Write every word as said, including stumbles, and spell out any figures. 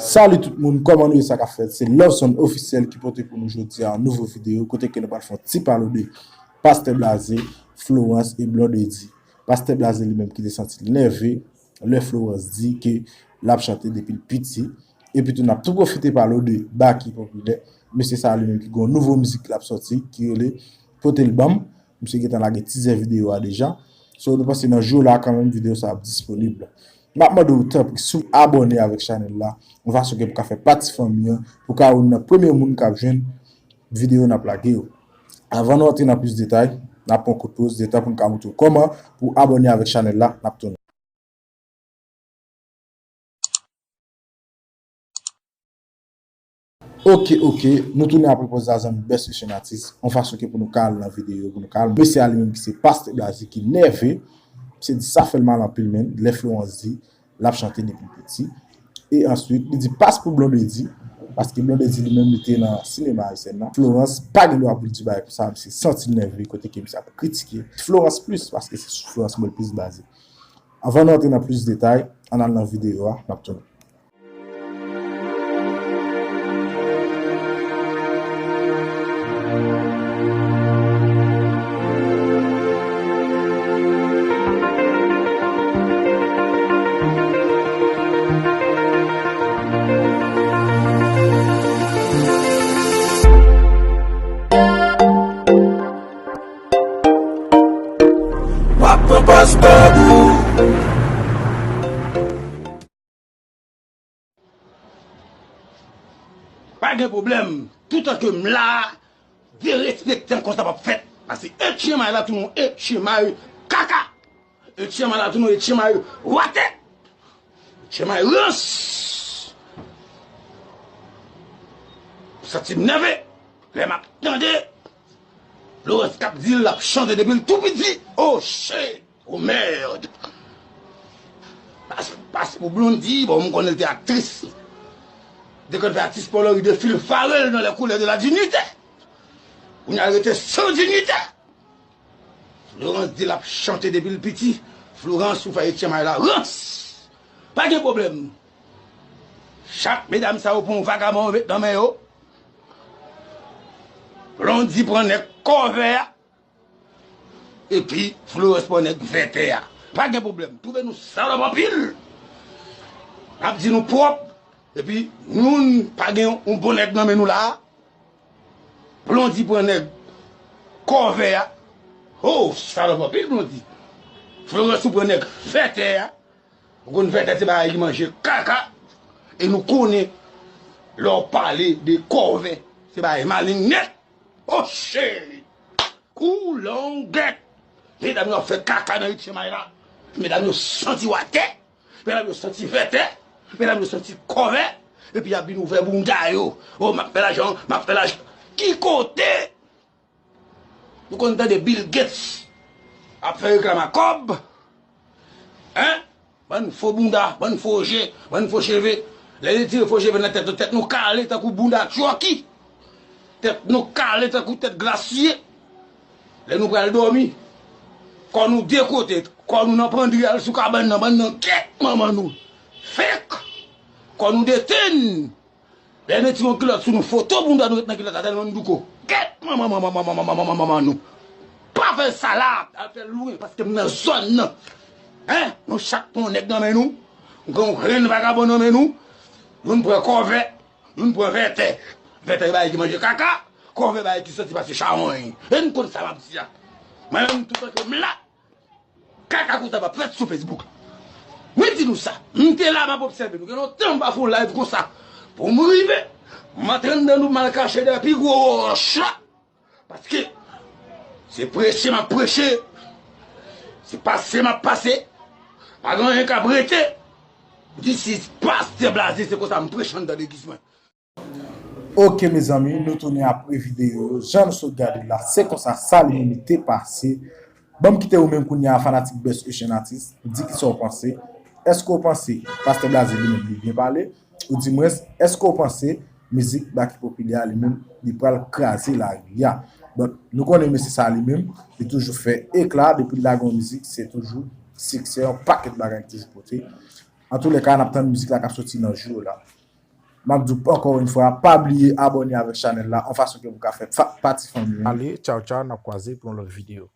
Salut tout moun, kòman nou ye, sa k ap fèt? Se Loveson Ofisyèl ki pote pou nou jodi a yon nouvo videyo kote ke nou pral fè yon ti pale de Pastè Blaze, Florence e Blondedy. Pastè Blaze li menm ki te santi l nève lè Florence di ke l ap chante depi l piti. Epi tou n ap tou pwofite pale de Baky Popilè. Mesye sa li menm ki gen yon nouvo mizik l ap sòti ki rele Pote l ban m. Misye gentan lage tizè videyo a deja. So, nou panse nan jou la kanmenm videyo sa ap disponib. M ap mande w tanpri, si w abòne avèk chanèl la, yon fason ke pou ka fè pati fanmi an, pou ka youn nan premye moun k ap jwenn videyo n ap lage yo. Avan nou antre nan plis detay, n ap pran kout poz, detan pou n ka montre w kòman pou w abòne avèk chanèl la, n ap tounen. Ok, ok, nou tounen apre poz la, zanmi Best Asian Artist, yon fason ke pou nou ka al nan videyo, pou nou ka al. Mesye a li menm ki se Pastè Blaze ki nève, se di sa fè l mal anpil, men lè Florence di l ap chante depi l piti. E answit, li di pas pou Blondedy, paske Blondedy li menm li te nan sinema ayisyen nan. Florence pa gen dwa pou l di bagay konsa, misye santi l nève, kote ke misye ap kritike Florence plis, paske se sou Florence mwen l plis baze. Avan nou antre nan plis detay, ann al nan videyo a, n ap tounen. W ap pran pòz kòb ou. Pa gen pwoblèm. Toutan ke m la, derespektan konsa p ap fèt. Paske etchenmay la tounen etchenmay kaka. Etchenmay la tounen etchenmay watè. Etchenmay rans. M santi m nève lè m ap tande Florence k ap di l ap chante depi l tou piti. Oh shit! Oh merde! Pas, pas pou Blondedy, bon, m konnen l te aktris. Dekonn fè aktris Paul Henry Defil fare l dans les couleurs de la dignité. Kounye a rete san dignité. Florence di l ap chante depi l piti. Florence, ou fè etchenmay la rans. Pa gen pwoblèm. Chak medam sa yo pran yon vagabon yo met nan men yo. Blondedy pran nèg kòvè a. Epi Florence pran nèg vètè a. Pa gen pwoblèm. Twouve nou salòp anpil. N ap di nou pwòp. Epi nou pa gen yon bon nèg nan men nou la. Blondedy pran nèg kòvè a. Oh, salòp anpil Blondedy. Florence ou pran nèg vètè a. Ou konn vètè se bagay ki manje kaka. E nou konnen lè w pale de kòvè, se bagay maleng nèt. Oh shit! Kou long gèt! Medam yo ap fè kaka nan etchenmay la. Medam yo santi watè. Medam yo santi vètè. Medam yo santi kòvè. Epi y ap vin ouvè bounda yo. Oh, m ap fè lajan, m ap fè lajan. Ki kote? Nou konn tande Bill Gates ap fè reklam a kòb. Hein? Bann fo bounda, bann fo je, bann fo cheve. Lè li tire fo cheve nan tèt nou, tèt nou kale tankou bounda Chucky. Tèt nou kale tankou tèt glasye. Lè nou pral dòmi, kò nou de kote, kò nou nan pandri al sou kabann nan, bann nan gèt manman nou. Fèk! Kò nou detenn. Lè nou tire yon kilòt sou nou, foto bounda nou ret nan kilòt la, tèlman nou douko. Gèt manman, manman, manman, manman, manman nou. Pa fè sa la, al fè lwen, paske m nan zòn nan. Hein? Nou chak pran yon nèg nan men nou. Nou gen yon grenn vagabon nan men nou. Youn pran kòvè, youn pran vètè. Vètè bagay ki manje kaka, kòvè bagay ki santi pase chawony. E nou konn sa m ap di a. Mwen menm, toutan ke m la, kaka konsa p ap fèt sou Facebook. Mwen di nou sa, m te la m ap obsève nou. Gen lontan m pa fè yon live konsa. Pou m rive, m antre anndan nou, m al kache dèyè pi gwo wòch la. Paske se preche m ap preche, se pase m ap pase. Pa gen anyen k ap rete. This is Pastè Blaze, se konsa m preche anndan legliz mwen. Ok mezanmi, nou tounen apre videyo yo. Jan nou sot gade l la, se konsa sa li menm li te pase. Ban m kite ou menm kounye a, fanatik Best Asian Artist, di kisa w panse. Èske w panse Pastè Blaze li menm li byen pale? Oudimwens, èske w panse mizik Baky Popilè a li menm li pral kraze lari a? Donk, nou konnen mesye sa li menm, li toujou fè ekla, depi l lage yon mizik, se toujou siksè, yon pakèt bagay li toujou pote. Antoulèka, n ap tann mizik la k ap soti nan jou yo la. M ap di w ankò yon fwa, pa bliye abòne avèk chanèl la, yon fason ke w ka fè pa- pati fanmi an. Ale, tchaw tchaw, n ap kwaze pou yon lòt videyo.